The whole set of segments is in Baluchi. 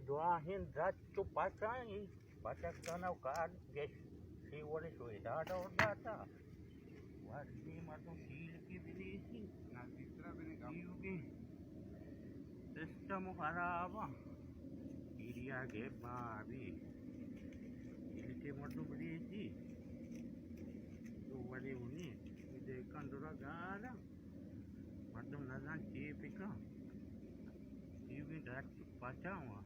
دعا ہند رچ و پچائی، پچک کنو کار گش، سی وڑے شوی دادا و داتا۔ وردی مردم سیل کی بلیسی، نزدیکترا بنے گا۔ سیوگی سسٹم خراب، ایریا کے بابی، سیل کے مردم بلیسی، تو وڑے ہونی، دیکھن درا گالا۔ مردم نزان چی بکن، چی بکن، رچ پچا ہوا۔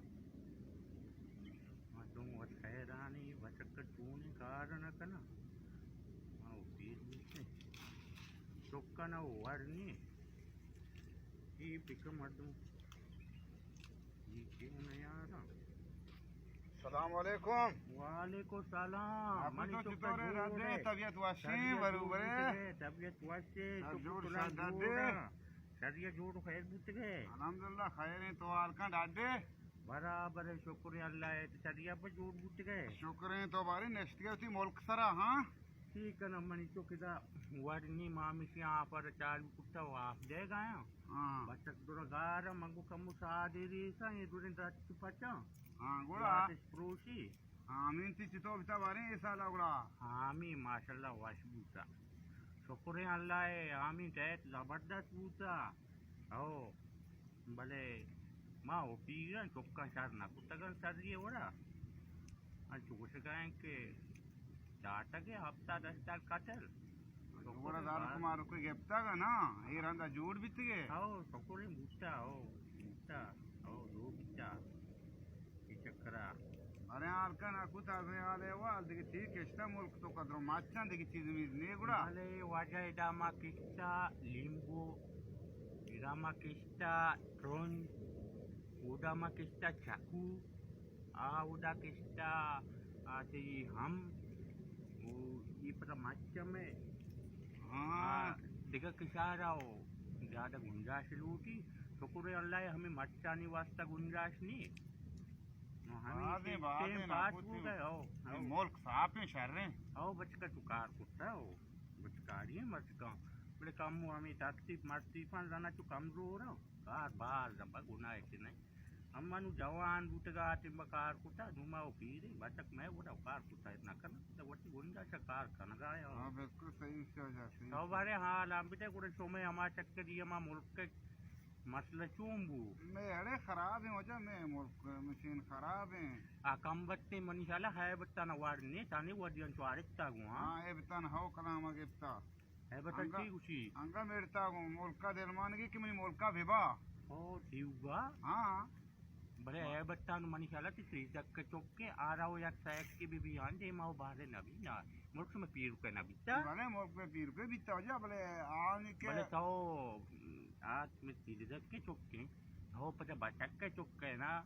مردم وت حیرانی، بچک چونی کار نہ کنا۔ او پیر بیتے، چکا نہ وڑ نی، چی بکن مردم۔ سلام علیکم۔ وعلیکم السلام۔ آپ منی تو چکا چطور ہے؟ جوڑ ہے۔ طبیعت وشی؟ طبیعت بروبر ہے؟ جوڑ ہے، طبیعت وشی، شکر جوڑ اللہ شاد جوڑ دے۔ ہے۔ شریعت جوڑ خیر بوتگے۔ الحمدللہ خیر ہیں، تو حال کن ڈاڈے؟ برابر ہے، شکر ہے اللہ ہے، تو شریعت پر جوڑ بوتگے۔ شکر ہے، تو باری نشتگے ہوتی ملک سرا، ہاں؟ ٹھیک ہے نا، منی تو کدا وڑ نی، مامی سے آپ پر چالو کتا و آپ دے گایا۔ ہاں۔ بچک درا گار، منگو کمو سادے ریسا، یہ دوریں درچ پچا۔ ہاں، گوڑا۔ آتش پروشی۔ آمین، تی چطور بیتا باریں اے سالا گڑا؟ آمین، ماشاءاللہ وش بوتا۔ شکریں اللہ ء، آمین، ٹیٹ زبردست بوتا۔ او، بلے ما او پیرن چکاں شر نہ کتگن سری وڑا۔ انچو گوشگائیں کہ چاٹگ ء ہفتاد ہشتاد کٹل۔ تو گڑا دار کمار کوئی گپتگ نا، اے رندا جوڑ بیتگے۔ او، شکریں بوتا، او، بوتا، او، دو بوتا۔ اے چکرا۔ ارے حال کن اکو تازہ حال احوال دیگه چی کشتا ملک تو قدر و مچان دیگه چیز میز نے گڑا۔ بلے واجہ ادا ما کشتا لیمبو، ادا ما کشتا ترنج، اودا ما کشتا چکو، آ اودا کشتا آتے ہم، او یہ پتا مچم ہے۔ ہاں۔ آ، دیگه کشارا او زیادہ گنجائش لوٹی۔ شکر اللہ ہمیں مچانی واسطہ گنجائش نہیں۔ ہمیں بازیں، ٹیم بازیں پاس ہو گئے، او، او۔ ملک صاف ہیں، شر ہیں۔ او، بچکا تو کار کرتا ہو۔ بچکاری ہیں، بچکا۔ بلے کم ہمیں تکلیف مرتیفاں زنا تو کمزور ہو۔ کار بار زبا گناہ کے نہیں۔ اما نو جوان بوتگا، آتیں با کار کتا، نو ما او پیریں، بچک میں وڑا کار کتا، اتنا کرنا، تو وتی گنجائش کار کنگا ہے۔ ہاں، بالکل صحیح سے ہو جا، صحیح تو سے۔ بارے حال ہم بیتے، گڑا شمے ہما چکری ہما ملک کے مسئلہ چون بو؟ میں اڑے خراب ہیں وجہ، میں ملک مشین خراب ہیں۔ آ کم بتے منی شالا ہے بتا نہ وار نے، تانے وڈیان چوارتا گو، ہاں؟ ہاں، اے بتا نہ ہو کلام گپتا۔ ہے بتا انگا، چی گوشی؟ انگا میڑتا گو، ملکا دلمانگی کہ منی ملکا ببا۔ او، تیوگا؟ ہاں۔ بلے ہے بتا نو منی خیالا تی سیزدہ کے چکے، آرا او یک سائیک کی بی بی آن دے ما او بارے نبی نا۔ ملک میں پیر کے نبی تا۔ بلے ملک میں پیر کے بیتا ہو جا، بلے آنی کے۔ بلے تو، آت میں سیزدہ کے چکے، ہو پتہ بچک کے چکے نا۔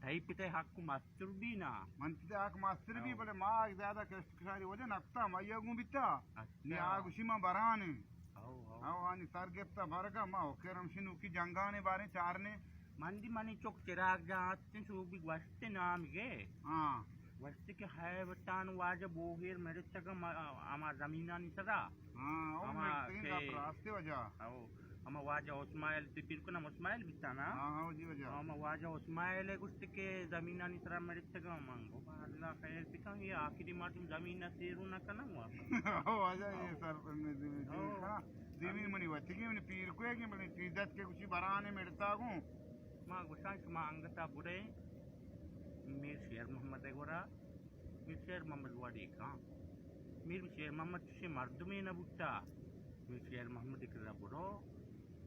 تئی پتے حق مستر بی نا۔ من پتے حق مستر بی، او۔ بلے ما زیادہ کشت کشاری وجہ نکتا، ما یہ گون بیتا۔ اچھا۔ نی آ گوشی ما برانے۔ او، او۔ او، آنی سر گپتا برگا، ما او کرم شنو کی جنگانے بارے چارنے۔ من دی منی چک چراغ جان ہستیں، شو بی گوشتے نام گے۔ ہاں۔ گوشتے کہ ہے وتان واجہ بوگیر مرتگا ما-، ہما زمینانی سرا۔ ہاں، او ہما مرتگیں کہ گپ راستے وجہ۔ او۔ ہما واجہ اسماعیل، تئی پیر کو نام اسماعیل بیتا نا؟ ہاں، ہاں، جی واجہ۔ ہما واجہ اسماعیل ء گوشت کہ زمینانی سرا مرتگاں من گو، اللہ خیر بکن، یہ آخری مردم زمین ء سیرو نہ کناں واپس۔ ہو، واجہ، یہ او۔ سر پر میں زمین او۔ زمین منی وتگی، منی پیر کو ہے کہ منی پیدت کے کچھ برانے مرتا گوں۔ ما گوشاں شما انگتا برے میر شیر محمد ء گورا۔ میر شیر محمد وڑے کن۔ میر شیر محمد چشیں مردمے نہ بوتا۔ میر شیر محمد ء کرا برو۔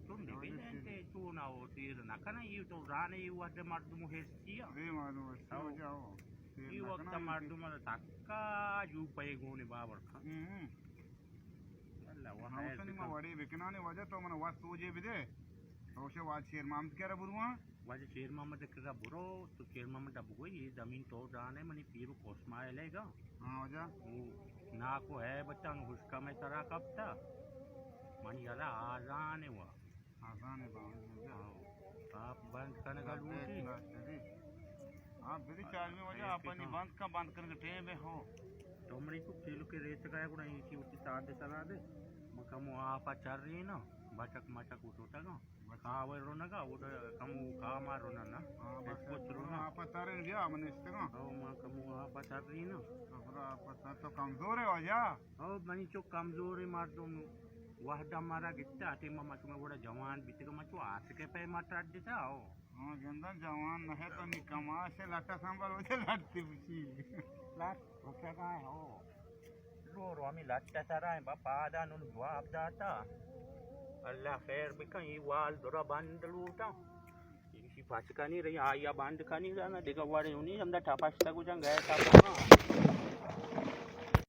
تو نگے نہ انت، تو نہ او سیر نہ کنا، یہ تو زانے یہ وقت مردم ہستی ہے۔ اے مردم ہستی ہو۔ ہو جاؤ۔ سیر اے نہ وقت کنا، مردم تکا جو پے گونے باور کن۔ ہم۔ اللہ و خیر حسنی ما بکن۔ وڑے بکنانے واجہ تو من وقت سوجے بدے۔ تو شے واج شیر محمد کرا برواں۔ واجہ شیر محمد ء کرا برو، تو شیر محمد ء بگوئی، یہ زمین تو زانے منی پیرک اسماعیل ء گا۔ ہاں واجہ۔ او ناکو ہے بچان ہشکا میں سرا کپتا۔ منی یلا آزان ہے وا۔ آزان ہے باوجود واجہ۔ ہاں۔ آپ بند کنگا لوٹی۔ آپ بدی چار میں واجہ، آپ نی بند کا، بند کنگا ٹیم ہے ہو۔ تو منی تو کھیلو کے ریت کا ہے گڑا ایسی ہوتی ساتھ دے سلا دے۔ مکمو آپ چر رہی نا۔ بچک مچک اٹوٹگاں۔ کاہ ءَ رونگا، اودا کمو کاہ ما رونا نا۔ ہاں، بس پچ رونا۔ آپ ترین بیا من استگاں۔ او ما کمو آپ ترین۔ تو برا آپ تر تو کمزور ہے واجہ۔ او منی چو کمزور مردم وحدہ مارا گتا، ٹیم ما چو وڑا جوان بیتگا، ما چو آسکے پہ ما ٹڈتا، او۔ ہاں، گندن جوان نہ ہے تو نی کماش لٹا سنبھال، وجہ لٹتی بچی۔ لٹ روچگا ہے، ہو۔ زور ہمیں لٹ سرا ہیں، با پادا نون جواب داتا۔ اللہ خیر بکن، یہ وال درا بند لوٹا۔ ایشی پچ کنی رہی، آیا بند کنی رہنا، دیگا وڑے ہونی، ہمدا ٹپشتا گو جنگ ہے، ٹپا۔